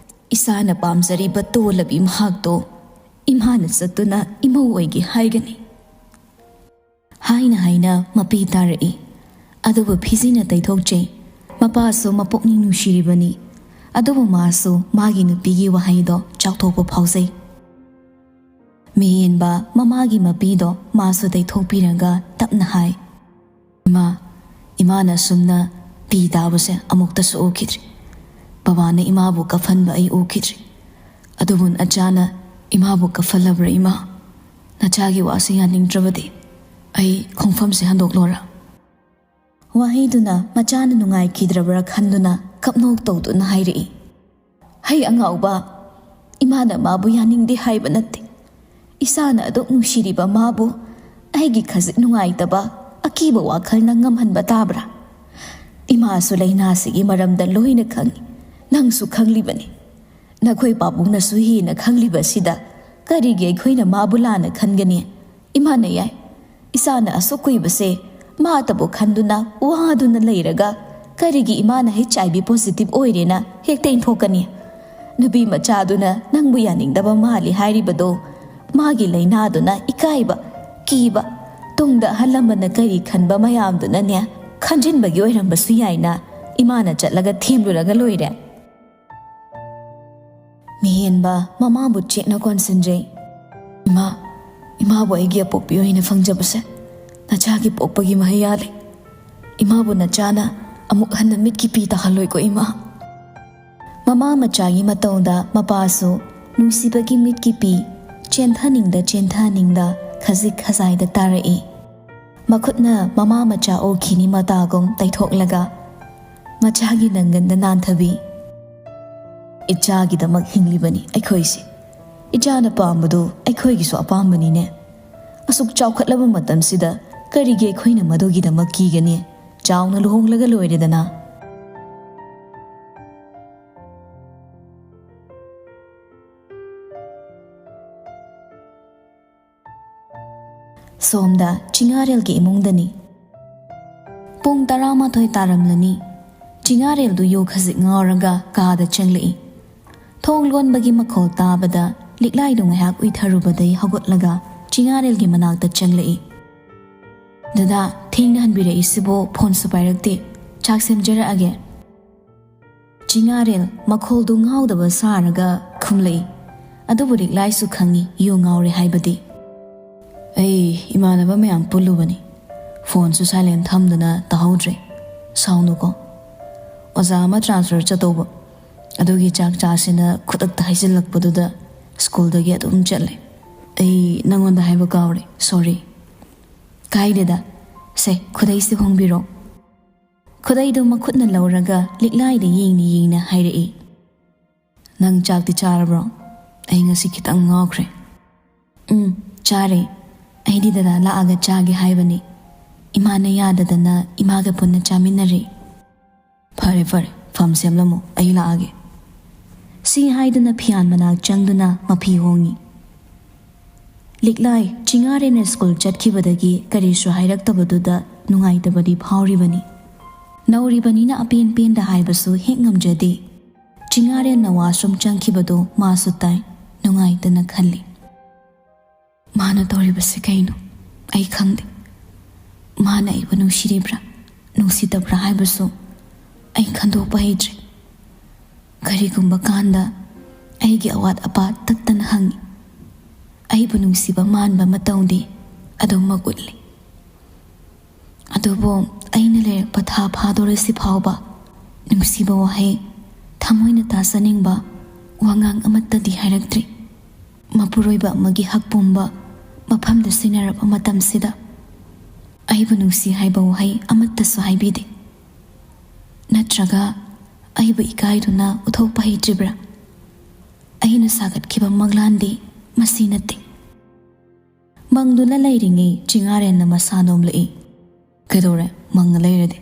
ꯏꯁꯥꯅ ꯄꯥꯝꯖꯔꯤꯕ ꯇꯣꯂꯕꯤ ꯃꯍꯥꯛꯇꯣ ꯏꯃꯥꯅ ꯆꯠꯇꯨꯅ ꯏꯃꯧ ꯑꯣꯏꯒꯦ ꯍꯥꯏꯒꯅꯤ" ꯍꯥꯏꯅ ꯍꯥꯏꯅ ꯃꯄꯤ ꯇꯥꯔꯛꯏ꯫ ꯑꯗꯨꯕꯨ ꯐꯤꯖꯤꯅ ꯇꯩꯊꯣꯛꯆꯩ꯫ ꯃꯄꯥꯁꯨ ꯃꯄꯨꯛꯅꯤꯡ ꯅꯨꯡꯁꯤꯔꯤꯕꯅꯤ꯫ ꯑꯗꯨꯕꯨ ꯃꯥꯁꯨ ꯃꯥꯒꯤ ꯅꯨꯄꯤꯒꯤ ꯋꯥꯍꯩꯗꯣ ꯆꯥꯎꯊꯣꯛꯄ ꯐꯥꯎꯖꯩ꯫ ꯃꯤꯍꯦꯟꯕ ꯃꯃꯥꯒꯤ ꯃꯄꯤꯗꯣ ꯃꯥꯁꯨ ꯇꯩꯊꯣꯛꯄꯤꯔꯒ ꯇꯞꯅ ꯍꯥꯏ, "ꯏꯃꯥ, ꯏꯃꯥꯅ ꯑꯁꯨꯝꯅ ꯄꯤ ꯇꯥꯕꯁꯦ ꯑꯃꯨꯛꯇꯁꯨ ꯎꯈꯤꯗ꯭ꯔꯤ꯫ ꯕꯕꯥꯅ ꯏꯃꯥꯕꯨ ꯀꯞꯍꯟꯕ ꯑꯩ ꯎꯈꯤꯗ꯭ꯔꯤ꯫ ꯑꯗꯨꯕꯨ ꯅꯆꯥꯅ ꯏꯃꯥꯕꯨ ꯀꯞꯍꯜꯂꯕ꯭ꯔꯥ ꯏꯃꯥ? ꯅꯆꯥꯒꯤ ꯋꯥꯁꯦ ꯌꯥꯅꯤꯡꯗ꯭ꯔꯕꯗꯤ ꯑꯩ ꯈꯣꯡꯐꯝꯁꯦ ꯍꯟꯗꯣꯛꯂꯣꯔꯥ?" ꯋꯥꯍꯩꯗꯨꯅ ꯃꯆꯥꯅ ꯅꯨꯡꯉꯥꯏꯈꯤꯗ꯭ꯔꯕ꯭ꯔꯥ ꯈꯟꯗꯨꯅ ꯀꯞꯅꯣꯛ ꯇꯧꯗꯨꯅ ꯍꯥꯏꯔꯛꯏ, "ꯍꯩ ꯑꯉꯥꯎꯕ, ꯏꯃꯥꯅ ꯃꯥꯕꯨ ꯌꯥꯅꯤꯡꯗꯦ ꯍꯥꯏꯕ ꯅꯠꯇꯦ꯫ ꯏꯁꯥꯅ ꯑꯗꯨꯛ ꯅꯨꯡꯁꯤꯔꯤꯕ ꯃꯥꯕꯨ ꯑꯩꯒꯤ ꯈꯖꯤꯛ ꯅꯨꯡꯉꯥꯏꯇꯕ, ꯑꯀꯤꯕ ꯋꯥꯈꯜꯅ ꯉꯝꯍꯟꯕ ꯇꯥꯕ꯭ꯔꯥ? ꯏꯃꯥꯁꯨ ꯂꯥꯏꯅꯥꯁꯤꯒꯤ ꯃꯔꯝꯗ ꯂꯣꯏꯅ ꯈꯪꯏ, ꯅꯪꯁꯨ ꯈꯪꯂꯤꯕꯅꯤ꯫ ꯅꯈꯣꯏ ꯄꯥꯕꯨꯡꯅꯁꯨ ꯍꯦꯟꯅ ꯈꯪꯂꯤꯕꯁꯤꯗ ꯀꯔꯤꯒꯤ ꯑꯩꯈꯣꯏꯅ ꯃꯥꯕꯨ ꯂꯥꯟꯅ ꯈꯟꯒꯅꯤ? ꯏꯃꯥꯅ ꯌꯥꯏ꯫ ꯏꯁꯥꯅ ꯑꯁꯨꯛ ꯀꯨꯏꯕꯁꯦ ꯃꯥꯇꯕꯨ ꯈꯟꯗꯨꯅ ꯋꯥꯗꯨꯅ ꯂꯩꯔꯒ ꯀꯔꯤꯒꯤ ꯏꯃꯥꯅ HIV positive ꯑꯣꯏꯔꯦꯅ ꯍꯦꯛꯇ ꯏꯟꯊꯣꯛꯀꯅꯤ? ꯅꯨꯄꯤ ꯃꯆꯥꯗꯨꯅ ꯅꯪꯕꯨ ꯌꯥꯅꯤꯡꯗꯕ ꯃꯥꯜꯂꯤ ꯍꯥꯏꯔꯤꯕꯗꯣ ꯃꯥꯒꯤ ꯂꯥꯏꯅꯥꯗꯨꯅ ꯏꯀꯥꯏꯕ, ꯀꯤꯕ, ꯇꯨꯡꯗ ꯑꯍꯜ ꯂꯃꯟꯅ ꯀꯔꯤ ꯈꯟꯕ ꯃꯌꯥꯝꯗꯨꯅꯅꯦ ꯈꯟꯖꯤꯟꯕꯒꯤ ꯑꯣꯏꯔꯝꯕꯁꯨ ꯌꯥꯏꯅ ꯏꯃꯥꯅ ꯆꯠꯂꯒ ꯊꯦꯝꯂꯨꯔꯒ ꯂꯣꯏꯔꯦ"꯫ ꯃꯤꯍꯦꯟꯕ ꯃꯃꯥꯕꯨ ꯆꯦꯠꯅ ꯀꯣꯟꯁꯤꯟꯖꯩ꯫ "ꯏꯃꯥ, ꯏꯃꯥꯕꯨ ꯑꯩꯒꯤ ꯑꯄꯣꯛꯄꯤ ꯑꯣꯏꯅ ꯐꯪꯖꯕꯁꯦ ꯅꯆꯥꯒꯤ ꯄꯣꯛꯄꯒꯤ ꯃꯍꯩ ꯌꯥꯜꯂꯦ꯫ ꯏꯃꯥꯕꯨ ꯅꯆꯥꯅ ꯑꯃꯨꯛ ꯍꯟꯅ ꯃꯤꯠꯀꯤ ꯄꯤ ꯇꯥꯍꯜꯂꯣꯏꯀꯣ ꯏꯃꯥ"꯫ ꯃꯃꯥ ꯃꯆꯥꯒꯤ ꯃꯇꯧꯗ ꯃꯄꯥꯁꯨ ꯅꯨꯡꯁꯤꯕꯒꯤ ꯃꯤꯠꯀꯤ ꯄꯤ ꯆꯦꯟꯊꯅꯤꯡꯗ ꯆꯦꯟꯊꯅꯤꯡꯗ ꯈꯖꯤꯛ ꯈꯖꯥꯏꯗ ꯇꯥꯔꯛꯏ꯫ ꯃꯈꯨꯠꯅ ꯃꯃꯥ ꯃꯆꯥ ꯑꯣꯈꯤꯅꯤ ꯃꯇꯥꯒꯨꯝ ꯇꯩꯊꯣꯛꯂꯒ ꯃꯆꯥꯒꯤ ꯅꯪꯒꯟꯗ ꯅꯥꯟꯊꯕꯤ꯫ "ꯏꯆꯥꯒꯤꯗꯃꯛ ꯍꯤꯡꯂꯤꯕꯅꯤ ꯑꯩꯈꯣꯏꯁꯦ꯫ ꯏꯆꯥꯅ ꯄꯥꯝꯕꯗꯨ ꯑꯩꯈꯣꯏꯒꯤꯁꯨ ꯑꯄꯥꯝꯕꯅꯤꯅꯦ꯫ ꯑꯁꯨꯛ ꯆꯥꯎꯈꯠꯂꯕ ꯃꯇꯝꯁꯤꯗ ꯀꯔꯤꯒꯤ ꯑꯩꯈꯣꯏꯅ ꯃꯗꯨꯒꯤꯗꯃꯛ ꯀꯤꯒꯅꯤ? ꯆꯥꯎꯅ ꯂꯨꯍꯣꯡꯂꯒ ꯂꯣꯏꯔꯦꯗꯅ"꯫ ꯁꯣꯝꯗ ꯆꯤꯉꯥꯔꯦꯜꯒꯤ ꯏꯃꯨꯡꯗꯅꯤ꯫ ꯄꯨꯡ ꯇꯔꯥꯃꯥꯊꯣꯏ ꯇꯥꯔꯝꯂꯅꯤ꯫ ꯆꯤꯉꯥꯔꯦꯜꯗꯨ ꯌꯨ ꯈꯖꯤꯛ ꯉꯥꯎꯔꯒ ꯀꯥꯗ ꯆꯪꯂꯛꯏ꯫ ꯊꯣꯡ ꯂꯣꯟꯕꯒꯤ ꯃꯈꯣꯜ ꯇꯥꯕꯗ ꯂꯤꯛꯂꯥꯏꯗꯣ ꯉꯥꯏꯍꯥꯛ ꯎꯏꯊꯔꯨꯕꯗꯩ ꯍꯧꯒꯠꯂꯒ ꯆꯤꯉꯥꯔꯦꯜꯒꯤ ꯃꯅꯥꯛꯇ ꯆꯪꯂꯛꯏ꯫ "ꯗꯗꯥ, ꯊꯦꯡꯅ ꯍꯟꯕꯤꯔꯛꯏꯁꯤꯕꯣ? ꯐꯣꯟꯁꯨ ꯄꯥꯏꯔꯛꯇꯦ꯫ ꯆꯥꯛ ꯁꯦꯝꯖꯔꯛꯑꯒꯦ?" ꯆꯤꯉꯥꯔꯦꯜ ꯃꯈꯣꯜꯗꯨ ꯉꯥꯎꯗꯕ ꯁꯥꯔꯒ ꯈꯨꯝꯂꯛꯏ꯫ ꯑꯗꯨꯕꯨ ꯂꯤꯛꯂꯥꯏꯁꯨ ꯈꯪꯏ ꯌꯨ ꯉꯥꯎꯔꯦ ꯍꯥꯏꯕꯗꯤ꯫ "ꯑꯩ ꯏꯃꯥꯟꯅꯕ ꯃꯌꯥꯝ ꯄꯨꯜꯂꯨꯕꯅꯤ꯫ ꯐꯣꯟꯁꯨ ꯁꯥꯏꯂꯦꯟ ꯊꯝꯗꯅ ꯇꯥꯍꯧꯗ꯭ꯔꯦ꯫ ꯁꯥꯎꯅꯨꯀꯣ꯫ ꯑꯣꯖꯥ ꯑꯃ ꯇ꯭ꯔꯥꯟꯁꯐꯔ ꯆꯠꯇꯧꯕ꯫ ꯑꯗꯨꯒꯤ ꯆꯥꯛ ꯆꯥꯁꯤꯅ ꯈꯨꯗꯛꯇ ꯍꯥꯏꯖꯤꯜꯂꯛꯄꯗꯨꯗ ꯁ꯭ꯀꯨꯜꯗꯒꯤ ꯑꯗꯨꯝ ꯆꯠꯂꯦ꯫ ꯑꯩ ꯅꯪꯉꯣꯟꯗ ꯍꯥꯏꯕ ꯀꯥꯎꯔꯦ꯫ ꯁꯣꯔꯤ꯫" "ꯀꯥꯏꯗꯦꯗ꯫ ꯁꯦ, ꯈꯨꯗꯩꯁꯦ ꯍꯣꯡꯕꯤꯔꯣ꯫" ꯈꯨꯗꯩꯗꯨ ꯃꯈꯨꯠꯅ ꯂꯧꯔꯒ ꯂꯤꯛꯂꯥꯏꯗ ꯌꯦꯡꯅ ꯌꯦꯡꯅ ꯍꯥꯏꯔꯛꯏ꯫ "ꯅꯪ ꯆꯥꯛꯇꯤ ꯆꯥꯔꯕ꯭ꯔꯣ? ꯑꯩ ꯉꯁꯤ ꯈꯤꯇꯪ ꯉꯥꯎꯈ꯭ꯔꯦ꯫" "ꯎꯝ, ꯆꯥꯔꯦ꯫ ꯑꯩꯗꯤ ꯗꯗꯥ ꯂꯥꯛꯑꯒ ꯆꯥꯒꯦ ꯍꯥꯏꯕꯅꯤ꯫ ꯏꯃꯥꯅ ꯌꯥꯗꯗꯅ ꯏꯃꯥꯒ ꯄꯨꯟꯅ ꯆꯥꯃꯤꯟꯅꯔꯦ꯫" "ꯐꯔꯦ, ꯐꯔꯦ꯫ ꯐꯝ ꯁꯦꯝꯂꯝꯃꯣ, ꯑꯩ ꯂꯥꯛꯑꯒꯦ꯫" ꯁꯤ ꯍꯥꯏꯗꯨꯅ ꯐꯤꯌꯥꯟ ꯃꯅꯥꯛ ꯆꯪꯗꯨꯅ ꯃꯐꯤ ꯍꯣꯡꯉꯤ꯫ ꯂꯤꯛꯂꯥꯏ ꯆꯤꯉꯥꯔꯦꯟꯅ ꯁ꯭ꯀꯨꯜ ꯆꯠꯈꯤꯕꯗꯒꯤ ꯀꯔꯤꯁꯨ ꯍꯥꯏꯔꯛꯇꯕꯗꯨꯗ ꯅꯨꯡꯉꯥꯏꯇꯕꯗꯤ ꯐꯥꯎꯔꯤꯕꯅꯤ꯫ ꯅꯧꯔꯤꯕꯅꯤꯅ ꯑꯄꯦꯟ ꯄꯦꯟꯗ ꯍꯥꯏꯕꯁꯨ ꯍꯦꯛ ꯉꯝꯖꯗꯦ꯫ ꯆꯤꯉꯥꯔꯦꯟꯅ ꯋꯥꯁꯔꯨꯝ ꯆꯪꯈꯤꯕꯗꯨ ꯃꯥꯁꯨ ꯇꯥꯏ꯫ ꯅꯨꯡꯉꯥꯏꯇꯅ ꯈꯜꯂꯤ꯫ "ꯃꯥꯅ ꯇꯧꯔꯤꯕꯁꯤ ꯀꯩꯅꯣ? ꯑꯩ ꯈꯪꯗꯦ꯫ ꯃꯥꯅ ꯑꯩꯕꯨ ꯅꯨꯡꯁꯤꯔꯤꯕ꯭ꯔꯥ, ꯅꯨꯡꯁꯤꯗꯕ꯭ꯔꯥ ꯍꯥꯏꯕꯁꯨ ꯑꯩ ꯈꯟꯗꯣꯛꯄ ꯍꯩꯇ꯭ꯔꯦ꯫ ꯀꯔꯤꯒꯨꯝꯕ ꯀꯥꯟꯗ ꯑꯩꯒꯤ ꯑꯋꯥꯠ ꯑꯄꯥ ꯇꯠꯇꯅ ꯍꯪꯉꯤ꯫ ꯑꯩꯕꯨ ꯅꯨꯡꯁꯤꯕ ꯃꯥꯟꯕ ꯃꯇꯧꯗꯤ ꯑꯗꯨꯃꯛ ꯎꯠꯂꯤ꯫ ꯑꯗꯨꯕꯨ ꯑꯩꯅ ꯂꯩꯔꯛꯄ ꯊꯥ ꯐꯥꯗꯣꯔꯁꯤ ꯐꯥꯎꯕ ꯅꯨꯡꯁꯤꯕ ꯋꯥꯍꯩ, ꯊꯃꯣꯏꯅ ꯇꯥꯖꯅꯤꯡꯕ ꯋꯥꯉꯥꯡ ꯑꯃꯠꯇꯗꯤ ꯍꯥꯏꯔꯛꯇ꯭ꯔꯤ꯫ ꯃꯄꯨꯔꯣꯏꯕ ꯑꯃꯒꯤ ꯍꯛ ꯄꯨꯝꯕ ꯃꯐꯝꯗ ꯁꯤꯟꯅꯔꯕ ꯃꯇꯝꯁꯤꯗ ꯑꯩꯕꯨ ꯅꯨꯡꯁꯤ ꯍꯥꯏꯕ ꯋꯥꯍꯩ ꯑꯃꯠꯇꯁꯨ ꯍꯥꯏꯕꯤꯗꯦ꯫ ꯅꯠꯇ꯭ꯔꯒ ꯑꯩꯕꯨ ꯏꯀꯥꯏꯗꯨꯅ ꯎꯠꯊꯣꯛꯄ ꯍꯩꯇ꯭ꯔꯤꯕ꯭ꯔꯥ? ꯑꯩꯅ ꯁꯥꯒꯠꯈꯤꯕ ꯃꯪꯂꯥꯟꯗꯤ ꯃꯁꯤ ꯅꯠꯇꯦ꯫" ꯃꯪꯗꯨꯅ ꯂꯩꯔꯤꯉꯩ ꯆꯤꯉꯥꯔꯦꯟꯅ ꯃꯁꯥ ꯅꯣꯝꯂꯛꯏ꯫ "ꯀꯩꯗꯧꯔꯦ, ꯃꯪꯉ ꯂꯩꯔꯗꯤ?"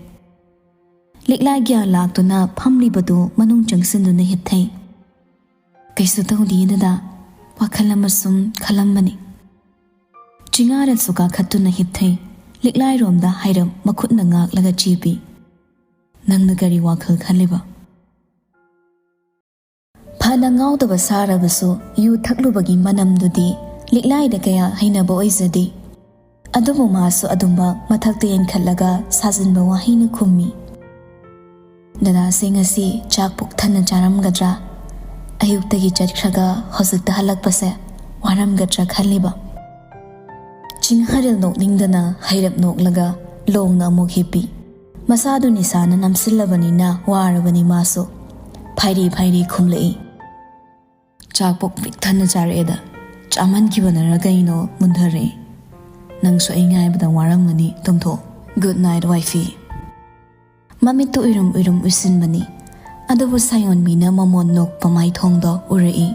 ꯂꯤꯛꯂꯥ ꯒ꯭ꯌꯥꯟ ꯂꯥꯛꯇꯨꯅ ꯐꯝꯂꯤꯕꯗꯨ ꯃꯅꯨꯡ ꯆꯪꯁꯤꯟꯗꯨꯅ ꯍꯤꯞꯊꯩ꯫ "ꯀꯩꯁꯨ ꯇꯧꯗꯤꯌꯦ ꯗꯗꯥ, ꯋꯥꯈꯜ ꯑꯃ ꯁꯨꯝ ꯈꯜꯂꯝꯕꯅꯤ꯫" ꯆꯤꯉꯥꯔꯦꯜꯁꯨ ꯀꯥꯈꯠꯇꯨꯅ ꯍꯤꯞꯊꯩ꯫ ꯂꯤꯛꯂꯥꯏꯔꯣꯝꯗ ꯍꯥꯏꯔꯞ ꯃꯈꯨꯠꯅ ꯉꯥꯛꯂꯒ ꯆꯦꯞꯄꯤ꯫ "ꯅꯪꯅ ꯀꯔꯤ ꯋꯥꯈꯜ ꯈꯜꯂꯤꯕ?" ꯐꯅ ꯉꯥꯎꯗꯕ ꯁꯥꯔꯕꯁꯨ ꯌꯨ ꯊꯛꯂꯨꯕꯒꯤ ꯃꯅꯝꯗꯨꯗꯤ ꯂꯤꯛꯂꯥꯏꯗ ꯀꯌꯥ ꯍꯩꯅꯕ ꯑꯣꯏꯖꯗꯦ꯫ ꯑꯗꯨꯕꯨ ꯃꯥꯁꯨ ꯑꯗꯨꯝꯕ ꯃꯊꯛꯇ ꯌꯦꯡꯈꯠꯂꯒ ꯁꯥꯖꯤꯟꯕ ꯋꯥꯍꯩꯅ ꯈꯨꯝꯃꯤ꯫ "ꯗꯗꯥꯁꯦ ꯉꯁꯤ ꯆꯥꯛ ꯄꯨꯛ ꯊꯟꯅ ꯆꯥꯔꯝꯒꯗ꯭ꯔꯥ? ꯑꯌꯨꯛꯇꯒꯤ ꯆꯠꯈ꯭ꯔꯒ ꯍꯧꯖꯤꯛꯇ ꯍꯜꯂꯛꯄꯁꯦ ꯋꯥꯔꯝꯒꯗ꯭ꯔꯥ ꯈꯜꯂꯤꯕ꯫" ꯆꯤꯡꯍꯥꯔꯦꯜ ꯅꯣꯛꯅꯤꯡꯗꯅ ꯍꯩꯔꯞ ꯅꯣꯛꯂꯒ ꯂꯣꯡꯅ ꯑꯃꯨꯛ ꯍꯤꯞꯄꯤ꯫ ꯃꯁꯥꯗꯨ ꯅꯤꯁꯥꯅ ꯅꯝꯁꯤꯜꯂꯕꯅꯤꯅ ꯋꯥꯔꯕꯅꯤ ꯃꯥꯁꯨ꯫ ꯐꯥꯏꯔꯤ ꯐꯥꯏꯔꯤ ꯈꯨꯝꯂꯛꯏ꯫ "ꯆꯥꯛ ꯄꯨꯛ ꯄꯤꯛ ꯊꯟꯅ ꯆꯥꯔꯛꯑꯦꯗ꯫ ꯆꯥꯃꯟꯈꯤꯕꯅꯔ ꯀꯩꯅꯣ ꯃꯨꯟꯊꯔꯛꯑꯦ꯫ ꯅꯪꯁꯨ ꯑꯩ ꯉꯥꯏꯕꯗ ꯋꯥꯔꯝꯃꯅꯤ, ꯇꯨꯝꯊꯣꯛ꯫ Good night, wifey꯫" ꯃꯃꯤꯠꯇꯨ ꯎꯏꯔꯨꯝ ꯎꯏꯔꯨꯝ ꯎꯏꯁꯤꯟꯕꯅꯤ꯫ ꯑꯗꯨꯕꯨ ꯁꯥꯌꯣꯟꯕꯤꯅ ꯃꯃꯣꯟ ꯅꯣꯛꯄ ꯃꯥꯏꯊꯣꯡꯗꯣ ꯎꯔꯛꯏ꯫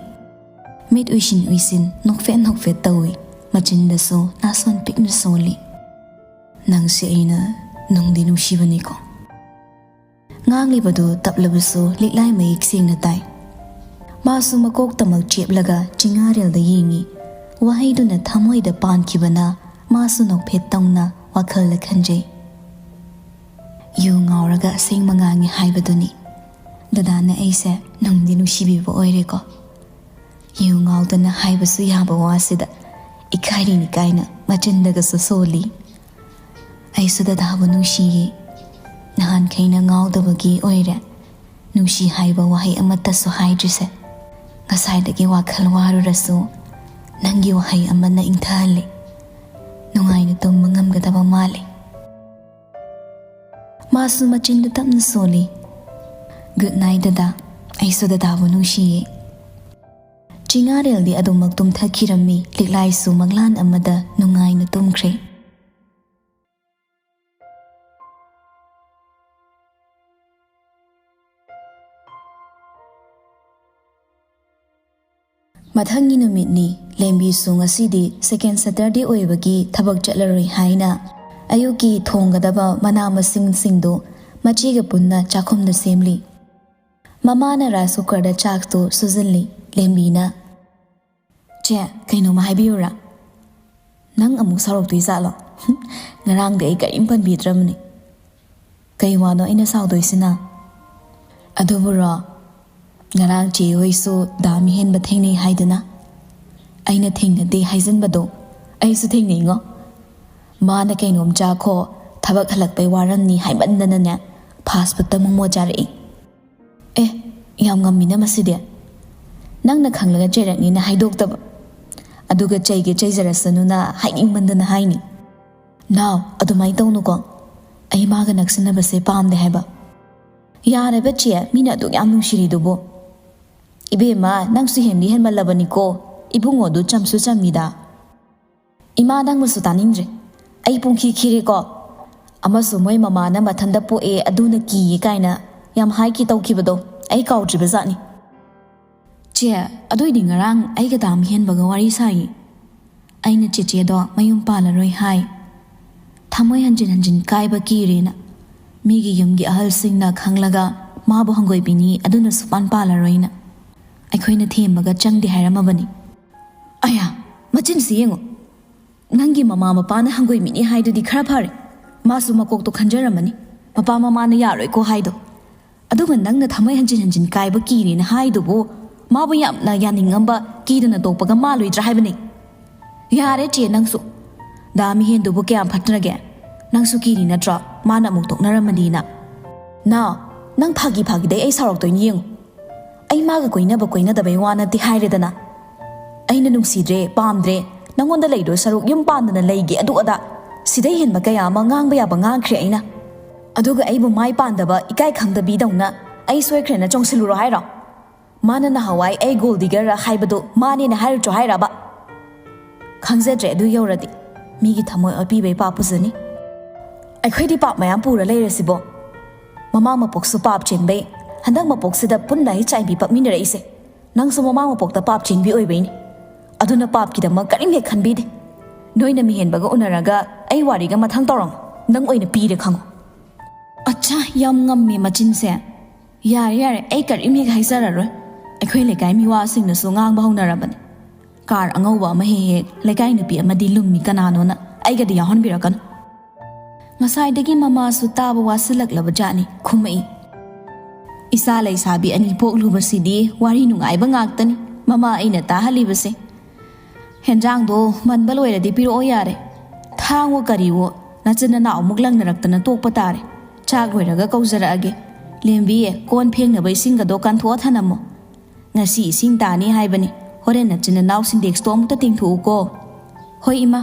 ꯃꯤꯠ ꯎꯏꯁꯤꯟ ꯎꯏꯁꯤꯟ, ꯅꯣꯛꯐꯦꯠ ꯅꯣꯛꯐꯦꯠ ꯇꯧꯏ꯫ ꯃꯆꯤꯟꯗꯁꯨ ꯅꯥꯁꯣꯟ ꯄꯤꯛꯅ ꯁꯣꯜꯂꯤ꯫ "ꯅꯪꯁꯦ ꯑꯩꯅ ꯅꯨꯡꯗꯤ ꯅꯨꯡꯁꯤꯕꯅꯤꯀꯣ꯫" ꯉꯥꯡꯂꯤꯕꯗꯨ ꯇꯞꯂꯕꯁꯨ ꯂꯤꯛꯂꯥꯏ ꯃꯌꯦꯛ ꯁꯦꯡꯅ ꯇꯥꯏ꯫ ꯃꯥꯁꯨ ꯃꯀꯣꯛꯇꯃꯛ ꯆꯦꯞꯂꯒ ꯆꯤꯡꯉꯥꯔꯦꯜꯗ ꯌꯦꯡꯉꯤ꯫ ꯋꯥꯍꯩꯗꯨꯅ ꯊꯃꯣꯏꯗ ꯄꯥꯟꯈꯤꯕꯅ ꯃꯥꯁꯨ ꯅꯣꯛꯐꯦꯠ ꯇꯧꯅ ꯋꯥꯈꯜꯗ ꯈꯟꯖꯩ꯫ "ꯌꯨ ꯉꯥꯎꯔꯒ ꯑꯁꯦꯡꯕ ꯉꯥꯡꯉꯤ ꯍꯥꯏꯕꯗꯨꯅꯤ꯫ ꯗꯗꯥꯅ ꯑꯩꯁꯦ ꯅꯨꯡꯗꯤ ꯅꯨꯡꯁꯤꯕꯤꯕ ꯑꯣꯏꯔꯦꯀꯣ꯫" ꯌꯨ ꯉꯥꯎꯗꯅ ꯍꯥꯏꯕꯁꯨ ꯌꯥꯕ ꯋꯥꯁꯤꯗ ꯏꯀꯥꯏꯔꯤꯅꯤ ꯀꯥꯏꯅ ꯃꯆꯤꯟꯗꯒꯁꯨ ꯁꯣꯜꯂꯤ꯫ "ꯑꯩꯁꯨ ꯗꯗꯥꯕꯨ ꯅꯨꯡꯁꯤꯌꯦ꯫ ꯅꯍꯥꯟꯈꯩꯅ ꯉꯥꯎꯗꯕꯒꯤ ꯑꯣꯏꯔꯦ ꯅꯨꯡꯁꯤ ꯍꯥꯏꯕ ꯋꯥꯍꯩ ꯑꯃꯠꯇꯁꯨ ꯍꯥꯏꯗ꯭ꯔꯤꯁꯦ꯫ ꯉꯁꯥꯏꯗꯒꯤ ꯋꯥꯈꯜ ꯋꯥꯔꯨꯔꯁꯨ ꯅꯪꯒꯤ ꯋꯥꯍꯩ ꯑꯃꯅ ꯏꯪꯊꯍꯜꯂꯦ꯫ ꯅꯨꯡꯉꯥꯏꯅ ꯇꯨꯝꯕ ꯉꯝꯒꯗꯕ ꯃꯥꯜꯂꯦ꯫" ꯃꯥꯁꯨ ꯃꯆꯤꯟꯗꯨ ꯇꯞꯅ ꯁꯣꯜꯂꯤ꯫ "Good night, ꯗꯗꯥ꯫ ꯑꯩꯁꯨ ꯗꯗꯥꯕꯨ ꯅꯨꯡꯁꯤꯌꯦ꯫" ꯆꯤꯉꯥꯔꯦꯜꯗꯤ ꯑꯗꯨꯃꯛ ꯇꯨꯝꯊꯈꯤꯔꯝꯃꯤ꯫ ꯂꯤꯛꯂꯥꯏꯁꯨ ꯃꯪꯂꯥꯟ ꯑꯃꯗ ꯅꯨꯡꯉꯥꯏꯅ ꯇꯨꯝꯈ꯭ꯔꯦ꯫ ꯃꯊꯪꯒꯤ ꯅꯨꯃꯤꯠꯅꯤ꯫ ꯂꯦꯝꯕꯤꯁꯨ ꯉꯁꯤꯗꯤ second Saturday ꯑꯣꯏꯕꯒꯤ ꯊꯕꯛ ꯆꯠꯂꯔꯣꯏ ꯍꯥꯏꯅ ꯑꯌꯨꯛꯀꯤ ꯊꯣꯡꯒꯗꯕ ꯃꯅꯥ ꯃꯁꯤꯡꯁꯤꯡꯗꯨ ꯃꯆꯦꯒ ꯄꯨꯟꯅ ꯆꯥꯛꯈꯨꯝꯗ ꯁꯦꯝꯂꯤ꯫ ꯃꯃꯥꯅ rice cookerꯗ ꯆꯥꯛꯇꯨ ꯁꯨꯖꯤꯜꯂꯤ꯫ ꯂꯦꯝꯕꯤꯅ, "ꯆꯦ, ꯀꯩꯅꯣꯝꯃ ꯍꯥꯏꯕꯤꯌꯨꯔꯥ? ꯅꯪ ꯑꯃꯨꯛ ꯁꯥꯎꯔꯛꯇꯣꯏ ꯖꯥꯠꯂꯣ? ꯉꯔꯥꯡꯗꯤ ꯑꯩ ꯀꯔꯤꯝ ꯄꯟꯕꯤꯗ꯭ꯔꯕꯅꯤ꯫ ꯀꯩ ꯋꯥꯅꯣ ꯑꯩꯅ ꯁꯥꯎꯗꯣꯏꯁꯤꯅ?" "ꯑꯗꯨꯕꯨꯔꯣ, ꯉꯔꯥꯡ ꯆꯦ ꯍꯣꯏꯁꯨ ꯗꯥ ꯃꯤꯍꯦꯟꯕ ꯊꯦꯡꯅꯩ ꯍꯥꯏꯗꯅ? ꯑꯩꯅ ꯊꯦꯡꯅꯗꯦ ꯍꯥꯏꯖꯟꯕꯗꯣ ꯑꯩꯁꯨ ꯊꯦꯡꯅꯩꯉꯣ꯫ ꯃꯥꯅ ꯀꯩꯅꯣꯝ ꯆꯥꯈꯣ, ꯊꯕꯛ ꯍꯜꯂꯛꯄꯩ ꯋꯥꯔꯝꯅꯤ ꯍꯥꯏꯃꯟꯗꯅꯅꯦ, ꯐꯥꯁ ꯐꯨꯗꯇ ꯃꯣꯃꯣ ꯆꯥꯔꯛꯏ꯫ ꯑꯦ, ꯌꯥꯝ ꯉꯝꯃꯤꯅ ꯃꯁꯤꯗꯤ꯫ ꯅꯪꯅ ꯈꯪꯂꯒ ꯆꯩꯔꯛꯅꯤꯅ ꯍꯥꯏꯗꯣꯛꯇꯕ, ꯑꯗꯨꯒ ꯆꯩꯒꯦ ꯆꯩꯖꯔꯁꯅꯨꯅ ꯍꯥꯏꯅꯤꯡꯃꯟꯗꯅ ꯍꯥꯏꯅꯤ꯫ ꯅꯥꯎ, ꯑꯗꯨꯃꯥꯏꯅ ꯇꯧꯅꯨꯀꯣ꯫ ꯑꯩ ꯃꯥꯒ ꯅꯛꯁꯤꯟꯅꯕꯁꯦ ꯄꯥꯝꯗꯦ ꯍꯥꯏꯕ꯫ ꯌꯥꯔꯦꯕ ꯆꯦ, ꯃꯤꯅ ꯑꯗꯨꯛ ꯌꯥꯝ ꯅꯨꯡꯁꯤꯔꯤꯗꯨꯕꯨ꯫ ꯏꯕꯦꯝꯃ, ꯅꯪꯁꯨ ꯍꯦꯟꯗꯤ ꯍꯦꯟꯃꯜꯂꯕꯅꯤꯀꯣ꯫ ꯏꯕꯨꯡꯉꯣꯗꯨ ꯆꯝꯁꯨ ꯆꯝꯃꯤꯗ꯫ ꯏꯃꯥ, ꯅꯪꯕꯨꯁꯨ ꯇꯥꯅꯤꯡꯗ꯭ꯔꯦ꯫ ꯑꯩ ꯄꯨꯡꯈꯤ ꯈꯤꯔꯦꯀꯣ꯫ ꯑꯃꯁꯨ ꯃꯣꯏ ꯃꯃꯥꯅ ꯃꯊꯟꯇ ꯄꯣꯛꯑꯦ, ꯑꯗꯨꯅ ꯀꯤꯌꯦ ꯀꯥꯏꯅ ꯌꯥꯝ ꯍꯥꯏꯈꯤ ꯇꯧꯈꯤꯕꯗꯣ ꯑꯩ ꯀꯥꯎꯗ꯭ꯔꯤꯕ ꯖꯥꯠꯅꯤ꯫ ꯆꯦ, ꯑꯗꯨꯏꯗꯤ ꯉꯔꯥꯡ ꯑꯩꯒ ꯗꯥ ꯃꯤꯍꯦꯟꯕꯒ ꯋꯥꯔꯤ ꯁꯥꯏꯌꯦ꯫ ꯑꯩꯅ ꯆꯦꯆꯦꯗꯣ ꯃꯌꯨꯝ ꯄꯥꯜꯂꯔꯣꯏ ꯍꯥꯏ꯫ ꯊꯃꯣꯏ ꯍꯟꯖꯤꯟ ꯍꯟꯖꯤꯟ ꯀꯥꯏꯕ ꯀꯤꯔꯦꯅ꯫ ꯃꯤꯒꯤ ꯌꯨꯝꯒꯤ ꯑꯍꯜꯁꯤꯡꯅ ꯈꯪꯂꯒ ꯃꯥꯕꯨ ꯍꯪꯒꯣꯏꯕꯤꯅꯤ, ꯑꯗꯨꯅ ꯁꯨꯄꯥꯟ ꯄꯥꯜꯂꯔꯣꯏꯅ꯫ ꯑꯩꯈꯣꯏꯅ ꯊꯦꯝꯕꯒ ꯆꯪꯗꯦ ꯍꯥꯏꯔꯝꯃꯕꯅꯤ꯫ ꯑꯌꯥ, ꯃꯆꯤꯟꯁꯤ ꯌꯦꯡꯉꯨ꯫ ꯅꯪꯒꯤ ꯃꯃꯥ ꯃꯄꯥꯅ ꯍꯪꯒꯣꯏꯕꯤꯅꯤ ꯍꯥꯏꯗꯨꯗꯤ ꯈꯔ ꯐꯔꯦ꯫ ꯃꯥꯁꯨ ꯃꯀꯣꯛꯇꯣ ꯈꯟꯖꯔꯝꯃꯅꯤ꯫ ꯃꯄꯥ ꯃꯃꯥꯅ ꯌꯥꯔꯣꯏꯀꯣ ꯍꯥꯏꯗꯣ꯫ ꯑꯗꯨꯒ ꯅꯪꯅ ꯊꯃꯣꯏ ꯍꯟꯖꯤꯟ ꯍꯟꯖꯤꯟ ꯀꯥꯏꯕ ꯀꯤꯔꯦꯅ ꯍꯥꯏꯗꯨꯕꯨ ꯃꯥꯕꯨ ꯌꯥꯝꯅ ꯌꯥꯅꯤꯡꯉꯝꯕ ꯀꯤꯗꯅ ꯇꯣꯛꯄꯒ ꯃꯥꯜꯂꯣꯏꯗ꯭ꯔꯥ ꯍꯥꯏꯕꯅꯤ꯫ ꯌꯥꯔꯦ ꯆꯦ ꯅꯪꯁꯨ꯫ ꯗꯥ ꯃꯤꯍꯦꯟꯗꯨꯕꯨ ꯀꯌꯥꯝ ꯐꯠꯇ꯭ꯔꯒꯦ? ꯅꯪꯁꯨ ꯀꯤꯔꯤ ꯅꯠꯇ꯭ꯔꯣ ꯃꯥꯅ ꯑꯃꯨꯛ ꯇꯣꯛꯅꯔꯝꯃꯗꯤꯅ? ꯅꯥꯎ, ꯅꯪ ꯐꯥꯒꯤ ꯐꯥꯒꯤꯗꯩ ꯑꯩ ꯁꯥꯎꯔꯛꯇꯣꯏꯅꯤ ꯌꯦꯡꯉꯨ꯫ ꯑꯩ ꯃꯥꯒ ꯀꯣꯏꯅꯕ ꯀꯣꯏꯅꯗꯕꯩ ꯋꯥ ꯅꯠꯇꯦ ꯍꯥꯏꯔꯦꯗꯅ꯫ ꯑꯩꯅ ꯅꯨꯡꯁꯤꯗ꯭ꯔꯦ, ꯄꯥꯝꯗ꯭ꯔꯦ, ꯅꯪꯉꯣꯟꯗ ꯂꯩꯗꯣꯏ ꯁꯔꯨꯛ ꯌꯨꯝ ꯄꯥꯟꯗꯅ ꯂꯩꯒꯦ, ꯑꯗꯨ ꯑꯗꯥ꯫ ꯁꯤꯗꯩ ꯍꯦꯟꯕ ꯀꯌꯥ ꯑꯃ ꯉꯥꯡꯕ ꯌꯥꯕ ꯉꯥꯡꯈ꯭ꯔꯦ ꯑꯩꯅ꯫ ꯑꯗꯨꯒ ꯑꯩꯕꯨ ꯃꯥꯏ ꯄꯥꯟꯗꯕ, ꯏꯀꯥꯏ ꯈꯪꯗꯕꯤꯗꯧꯅ ꯑꯩ ꯁꯣꯏꯈ꯭ꯔꯦꯅ ꯆꯣꯡꯁꯤꯜꯂꯨꯔꯣ ꯍꯥꯏꯔꯣ? ꯃꯥꯅ ꯅꯍꯥꯟꯋꯥꯏ ꯑꯩ ꯒꯣꯜ ꯗꯤꯒꯔ ꯍꯥꯏꯕꯗꯨ ꯃꯥꯅꯦꯅ ꯍꯥꯏꯔꯨꯆꯣ ꯍꯥꯏꯔꯕ? ꯈꯪꯖꯗ꯭ꯔꯦ ꯑꯗꯨ ꯌꯧꯔꯗꯤ꯫ ꯃꯤꯒꯤ ꯊꯃꯣꯏ ꯑꯣꯠꯄꯤꯕꯩ ꯄꯥꯞ ꯄꯨꯖꯅꯤ꯫ ꯑꯩꯈꯣꯏꯗꯤ ꯄꯥꯞ ꯃꯌꯥꯝ ꯄꯨꯔ ꯂꯩꯔꯁꯤꯕꯣ? ꯃꯃꯥꯡ ꯃꯄꯣꯛꯁꯨ ꯄꯥꯞ ꯆꯦꯟꯕꯩ, ꯍꯟꯗꯛ ꯃꯄꯣꯛꯁꯤꯗ ꯄꯨꯟꯅ ꯍꯩꯆ ꯑꯥꯏ ꯚꯤ ꯄꯛꯃꯤꯟꯅꯔꯛꯏꯁꯦ꯫ ꯅꯪꯁꯨ ꯃꯃꯥꯡ ꯃꯄꯣꯛꯇ ꯄꯥꯞ ꯆꯦꯟꯕꯤ ꯑꯣꯏꯕꯩꯅꯤ꯫ ꯑꯗꯨꯅ ꯄꯥꯞꯀꯤꯗꯃꯛ ꯀꯔꯤꯝ ꯍꯦꯛ ꯈꯟꯕꯤꯗꯦ꯫ ꯅꯣꯏꯅ ꯃꯤꯍꯦꯟꯕꯒ ꯎꯅꯔꯒ ꯑꯩ ꯋꯥꯔꯤꯒ ꯃꯊꯪ ꯇꯧꯔꯝꯃꯣ꯫ ꯅꯪ ꯑꯣꯏꯅ ꯄꯤꯔꯦ ꯈꯪꯉꯣ꯫ ꯑꯠꯆꯥ, ꯌꯥꯝ ꯉꯝꯃꯦ ꯃꯆꯤꯟꯁꯦ꯫ ꯌꯥꯔꯦ, ꯌꯥꯔꯦ, ꯑꯩ ꯀꯔꯤꯝ ꯍꯦꯛ ꯍꯥꯏꯖꯔꯔꯣꯏ꯫ ꯑꯩꯈꯣꯏ ꯂꯩꯀꯥꯏ ꯃꯤꯋꯥꯁꯤꯡꯅꯁꯨ ꯉꯥꯡꯕ ꯍꯧꯅꯔꯕꯅꯤ꯫ ꯀꯥꯔ ꯑꯉꯧꯕ ꯑꯃ ꯍꯦꯛ ꯍꯦꯛ ꯂꯩꯀꯥꯏ ꯅꯨꯄꯤ ꯑꯃꯗꯤ ꯂꯨꯝꯃꯤ ꯀꯅꯥꯅꯣꯅ꯫ ꯑꯩꯒꯗꯤ ꯌꯥꯎꯍꯟꯕꯤꯔꯛꯀꯅꯨ꯫ ꯉꯁꯥꯏꯗꯒꯤ ꯃꯃꯥꯁꯨ ꯇꯥꯕ ꯋꯥꯁꯤꯜꯂꯛꯂꯕ ꯖꯥꯠꯅꯤ, ꯈꯨꯝꯃꯛꯏ꯫ ꯏꯆꯥ ꯂꯩꯁꯥꯕꯤ ꯑꯅꯤ ꯄꯣꯛꯂꯨꯕꯁꯤꯗꯤ ꯋꯥꯔꯤ ꯅꯨꯡꯉꯥꯏꯕ ꯉꯥꯛꯇꯅꯤ ꯃꯃꯥ ꯑꯩꯅ ꯇꯥꯍꯜꯂꯤꯕꯁꯦ꯫ ꯍꯦꯟꯖꯥꯡꯗꯣ ꯃꯟꯕ ꯂꯣꯏꯔꯗꯤ ꯄꯤꯔꯛꯑꯣ ꯌꯥꯔꯦ꯫ ꯊꯥꯡꯋꯣ ꯀꯔꯤꯋꯣ, ꯅꯆꯤꯟ ꯅꯅꯥꯎ ꯑꯃꯨꯛ ꯂꯪꯅꯔꯛꯇꯅ ꯇꯣꯛꯄ ꯇꯥꯔꯦ꯫ ꯆꯥꯛ ꯂꯣꯏꯔꯒ ꯀꯧꯖꯔꯛꯑꯒꯦ꯫ ꯂꯦꯝꯕꯤ, ꯀꯣꯟ ꯐꯦꯡꯅꯕ ꯏꯁꯤꯡꯒꯗꯣ ꯀꯟꯊꯣꯛꯑ ꯊꯅꯝꯃꯣ꯫ ꯉꯁꯤ ꯏꯁꯤꯡ ꯇꯥꯅꯤ ꯍꯥꯏꯕꯅꯤ꯫ ꯍꯣꯔꯦꯟ ꯅꯆꯤꯟ ꯅꯅꯥꯎ ꯁꯤꯟꯗꯦꯛꯁꯇꯣ ꯑꯃꯨꯛꯇ ꯇꯦꯡꯊꯣꯛꯎꯀꯣ꯫ ꯍꯣꯏ ꯏꯃꯥ꯫